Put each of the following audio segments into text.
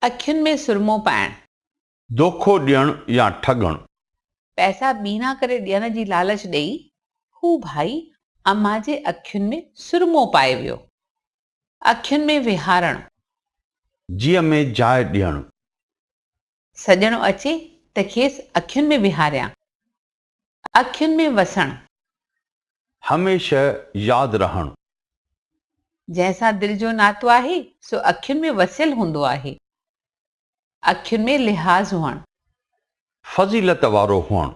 اکين ۾ سرمو پائڻ. دوکو ڏيڻ يا ٺڳڻ. پئسا ٻيڻا ڪري ڏيڻ جي لالچ ڏيئي، هو ڀائي امان جي اکين ۾ سرمو پائي ويو. اکين ۾ ويهارڻ. جيء ۾ جاء ڏيڻ. سڄڻ اچي ته کيس اکين ۾ ويهاريان. اکين ۾ وسڻ. هميشه ياد رهڻ. جنهن سان دل جو ناتو آهي، سو اکين ۾ وسيل هوندو آهي. اکين ۾ لحاظ هئڻ. فضيلت وارو هئڻ.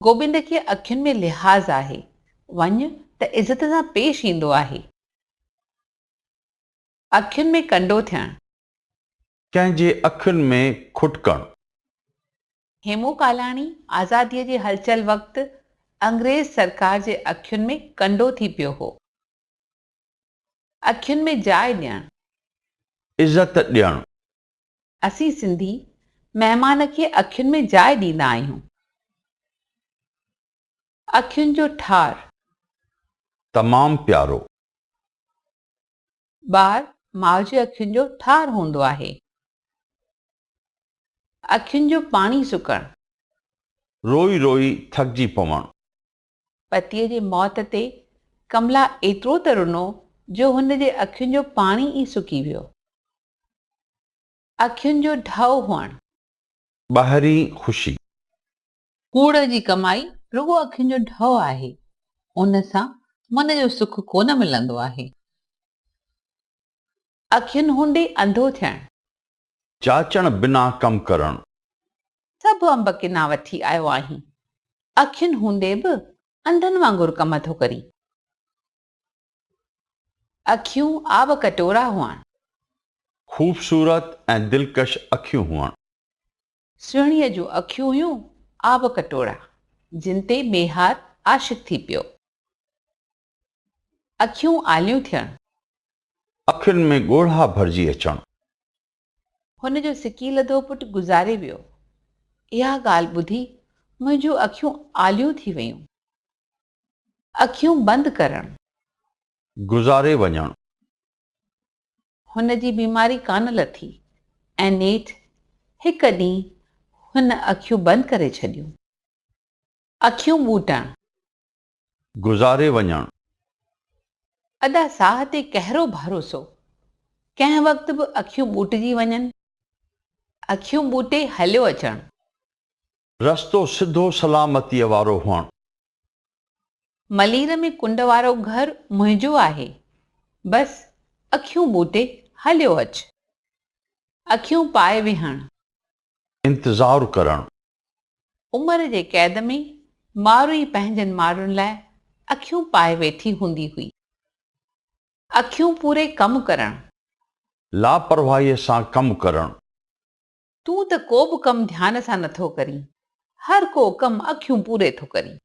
گوبند کي اکين ۾ لحاظ آهي، وڃ ته عزت سان پيش ايندو آهي. اکين ۾ ڪنڊو ٿيڻ. ڪنهن جي اکين ۾ کٽڪڻ. هيمون ڪالاڻي آزاديء جي هلچل وقت انگريز سرڪار جي اکين ۾ ڪنڊو ٿي پيو هو. اکين ۾ جاء ڏيڻ. عزت ڏيڻ. اسين سنڌي مهمان کي اکين ۾ جاء ڏيندا آهيون. اکين جو ٺار. تمام پيارو. ٻار ماء جي اکين جو ٺار هوندو آهي. اکين جو پاڻي سڪڻ. روئي روئي ٿڪجي پوڻ. پتيء جي موت تي ڪملا ايترو ته رنو جو هن جي اکين جو پاڻي ئي سڪي ويو. اکين جو ڍؤ هئڻ. ٻاهرين خوشي. ڪوڙ جي ڪمائي رڳو اکين جو ڍؤ آهي، ان سان من جو سک ڪونه ملندو آهي. اکين هوندي انڌو ٿيڻ. جاچڻ بنا ڪم ڪرڻ. سڀ انب ڪنا وٺي آيو آهين. اکين هوندي به انڌن وانگر ڪم ٿو ڪرين. اکيون آب ڪٽورا هئڻ. خوبصورت ۽ دلڪش اکيون هئڻ. سهڻيء جون اکيون هيون آب ڪٽورا، جن تي ميهار عاشق ٿي پيو. اکيون آليون ٿيڻ. اکين ۾ ڳوڙها ڀرجي اچڻ. هن جو سڪيلڌو پٽ گذاري ويو. اها ڳالهه ٻڌي منهنجون اکيون آليون ٿي ويون. اکيون بند ڪرڻ. گذاري وڃڻ. هن جي بيماري ڪانه لٿي ۽ نيٺ هڪ ڏينهن هن اکيون بند ڪري ڇڏيون. اکيون ٻوٽڻ. گذاري وڃڻ. ادا ساهه تي ڪهڙو ڀروسو. ڪنهن وقت به اکيون ٻوٽجي وڃن. اکيون ٻوٽي هليو اچڻ. رستو سڌو سلامتيء وارو هئڻ. ملير ۾ ڪنڊ وارو گهر منهنجو آهي. بس اکيون ٻوٽي هليو اچ. اکيون پائي ويهڻ. انتظار ڪرڻ. عمر جي قيد ۾ ماروئي پنهنجن مارن لاء اکيون پائي ويٺي هوندي هئي. اکيون پوري ڪم ڪرڻ. لاپرواهيء سان ڪم ڪرڻ. تون ته ڪو به ڪم ڌيان سان نٿو ڪرين. هر ڪو ڪم اکيون پوري ٿو ڪرين.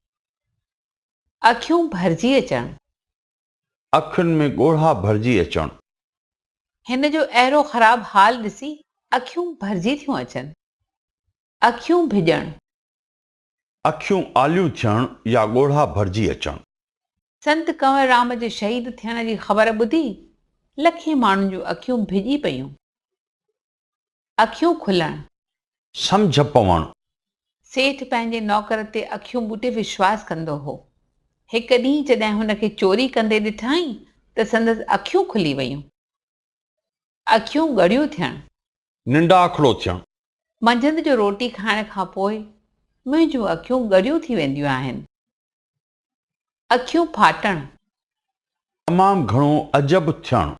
اکيون ڀرجي اچڻ. اکين ۾ ڳوڙها ڀرجي اچڻ. هن جو اهڙو خراب حال ڏسي اکيون ڀرجي ٿيون اچن. اکيون ڀڄڻ. اکيون آليون ٿيڻ يا ڳوڙها ڀرجي اچڻ. سنت ڪنور رام جي شهيد ٿيڻ جي خبر ٻڌي لکين ماڻهن جون اکيون ڀڄي پيون. اکيون کلڻ. سمجهه پوڻ. سيٺ پنهنجي نوڪر تي اکيون ٻوٽي وشواس ڪندو هو. هڪ ڏينهن جڏهن هن کي چوري ڪندي ڏٺائين ته سندس اکيون کلي ويون. اکيون ڳڙيون ٿيڻ. ننڊاکڙو ٿيڻ. منجهند جو روٽي کائڻ کان پوء منهنجون اکيون ڳڙيون ٿي وينديون آهن. اکيون ڦاٽڻ. تمام گهڻو عجب ٿيڻ.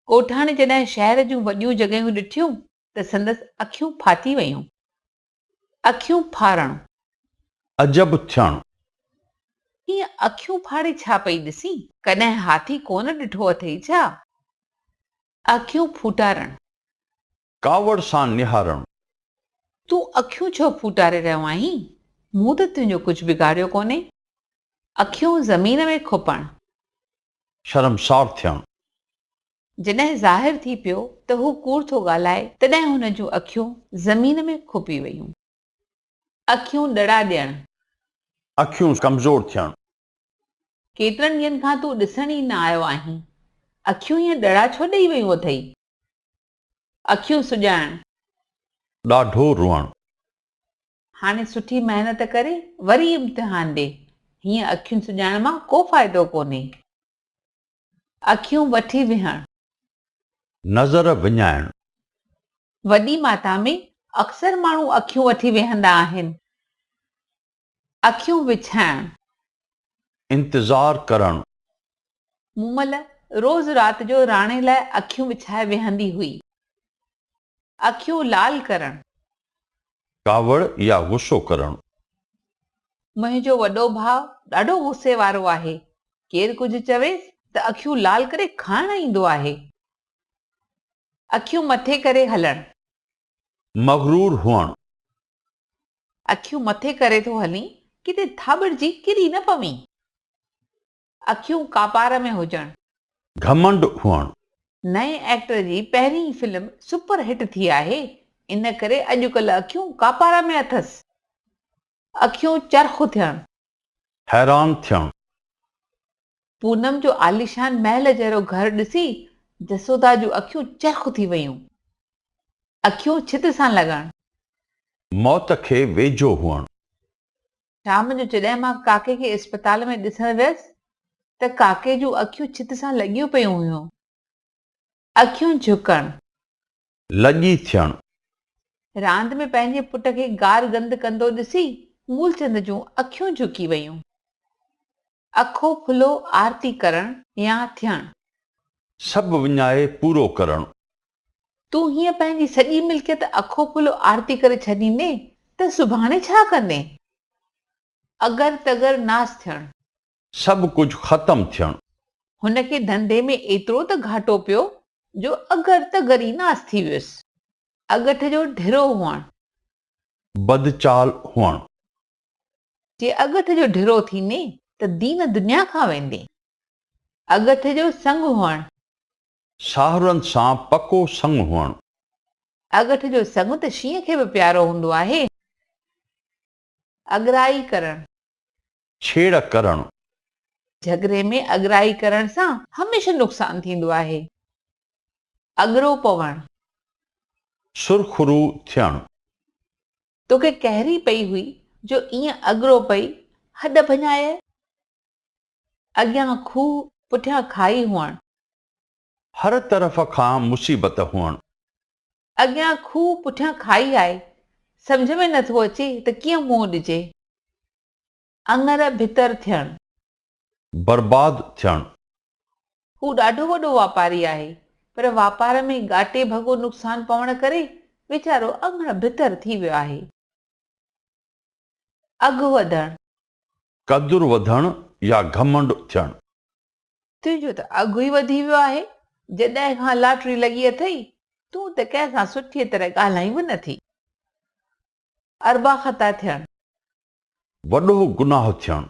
ڳوٺاڻي جڏهن شهر جون وڏيون جڳهيون ڏٺيون ته سندس اکيون ڦاٽي ويون. اکيون ڦاڙڻ. عجب ٿيڻ. هيئن اکيون ڦاڙي ڇا پئي ڏسين؟ ڪڏهن هاٿي ڪونه ڏٺو اٿئي ڇا؟ اکيون ڦوٽارڻ. ڪاوڙ سان نهارڻ. تون اکيون ڇو ڦوٽاري رهيو آهين؟ مون ته تنهنجو ڪجهه بگاڙيو ڪونهي. اکيون زمين ۾ کوپڻ. شرمسار ٿيڻ. جڏهن ظاهر ٿي پيو ته هو ڪوڙ ٿو ڳالهائي، تڏهن هن جون اکيون زمين ۾ کوپي ويون. اکيون ڏڙا ڏيڻ. اکيون ڪمزور ٿيڻ. ڪيترن ڏينهن کان تون ڏسڻ ئي نه آيو آهين. اکيون ائين ڏڙا ڇو ڏئي ويون اٿئي؟ اکيون سڄائڻ. ڏاڍو روئڻ. هاڻي سٺي محنت ڪري وري امتحان ڏي، هيئن اکين سڄائڻ مان ڪو فائدو ڪونهي. اکيون وٺي ويهڻ. نظر وڃائڻ. وڏي ماتا ۾ اڪثر ماڻهو اکيون وٺي ويهندا آهن. اکيون وڇائڻ. انتظار ڪرڻ. مومل روز رات جو راڻي لاء اکيون وڇائي ويهندي هئي. اکيون لال ڪرڻ. ڪاوڙ يا غصو ڪرڻ. منهنجو وڏو ڀاء ڏاڍو غصي وارو آهي. ڪير ڪجهه چويس ته اکيون لال ڪري کائڻ ايندو آهي. اکيون مٿي ڪري هلڻ. مغرور هئڻ. اکيون مٿي ڪري ٿو هلين، ڪٿي ٿاٻڙجي ڪري نه پوين. اکيون ڪاپار ۾ هجڻ. گهمنڊ هئڻ. نئين ايڪٽر جي پهرين ئي فلم سپر هٽ ٿي آهي، ان ڪري اڄڪلهه اکيون ڪاپار ۾ اٿس. اکيون چرخ ٿيڻ. حيران ٿيڻ. پونم جو عاليشان محل جهڙو گهر ڏسي جسودا جون اکيون چرخ ٿي ويون. اکيون ڇت سان لڳڻ. موت کي ويجهو هئڻ. شام جو جڏهن مان ڪاڪي کي اسپتال ۾ ڏسڻ ويس ته ڪاڪي جون اکيون ڇت سان لڳيون پيون هيون. اکيون جهڪڻ. لڄي ٿيڻ. راند ۾ پنهنجي پٽ کي گار گند ڪندو ڏسي مولچند جون اکيون جهڪي ويون. اکو ڦلو آرتي ڪرڻ يا ٿيڻ. سڀ وڃائي پورو ڪرڻ. تون هيئن پنهنجي سڄي ملڪيت اکو ڦلو آرتي ڪري ڇڏيندين ته سڀاڻي ڇا ڪندين؟ اگر تگر ناس ٿيڻ. سڀ ڪجهه ختم ٿيڻ. هن کي ڌنڌي ۾ ايترو ته گهاٽو پيو جو اگر تگر ئي ناس ٿي ويس. اڳٺ جو ڍرو هئڻ. بدچال هئڻ. جي اڳٺ جو ڍرو ٿيندين ته دين دنيا کان ويندين. اڳٺ جو سڱ هئڻ. ساهرن سان پڪو سڱ هئڻ. اڳٺ جو سڱ ته شينهن کي به پيارو هوندو آهي. اڳرائي ڪرڻ. ڇيڙ ڪرڻ. جهڳڙي ۾ اڳرائي ڪرڻ سان هميشه نقصان ٿيندو آهي. اڳرو پوڻ. سرخرو ٿيڻ. توکي ڪهري پئي هئي جو ائين اڳرو پئي هڏ ڀڃايئه؟ اڳيان کوهه پٺيان کائي هئڻ. هر طرف کان مصيبت هئڻ. اڳيان کوهه پٺيان کائي آهي، سمجهه ۾ نٿو اچي ته ڪيئن منهن ڏجي. اڱر ڀتر ٿيڻ. برباد ٿيڻ. هو ڏاڍو وڏو واپاري آهي، پر واپار ۾ ڳاٽي ڀڳو نقصان پوڻ ڪري ويچارو اڱڻ ڀتر ٿي ويو آهي. اگهه وڌڻ. قدر وڌڻ يا گهمنڊ ٿيڻ. تنهنجو ته اگهه ئي وڌي ويو آهي، جڏهن کان لاٽري لڳي اٿئي، تون ته ڪنهن سان سٺيء طرح ڳالهائين به نٿي. اربع خطا ٿيڻ. وڏو گناهه ٿيڻ.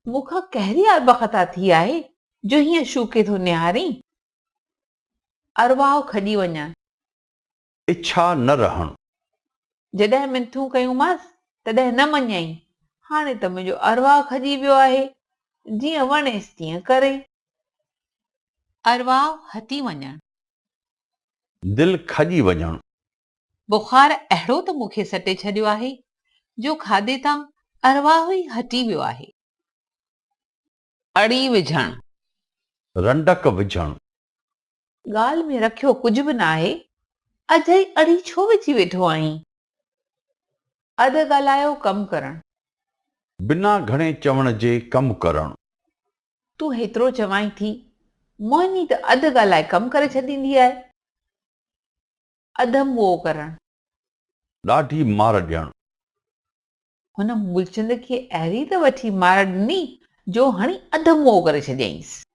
مون کان ڪهڙي اربع خطا ٿي آهي، جو هيئن شوڪي ٿو نهارين؟ ارواح کڄي وڃڻ. اڇا نه رهڻ. جڏهن منٿون ڪيونمانس، تڏهن نه مڃيائين. هاڻي ته منهنجو ارواح کڄي ويو آهي. جيئن وڻيس تيئن ڪري. ارواح هٽي وڃڻ. دل کڄي وڃڻ. بخار اهڙو ته مون کي سٽي ڇڏيو آهي، جو کاڌي تان ارواح ئي هٽي ويو آهي. اڙي وجهڻ. رنڊڪ وجهڻ. ڳالهه ۾ رکيو ڪجهه به ناهي، اجهي اڙي ڇو وجهي ويٺو آهين؟ اڌ ڳالهايو ڪم ڪرڻ. بنا گهڻي چوڻ جي ڪم ڪرڻ. تون هيترو چوائين ٿي، موهني ته اڌ ڳالهائي ڪم ڪري ڇڏيندي آهي. اڌ موئو ڪرڻ. ڏاڍي مار ڏيڻ. هن مولچند کي اهڙي ته وٺي مار ڏني جو هڻي اڌ موئو ڪري ڇڏيائينس.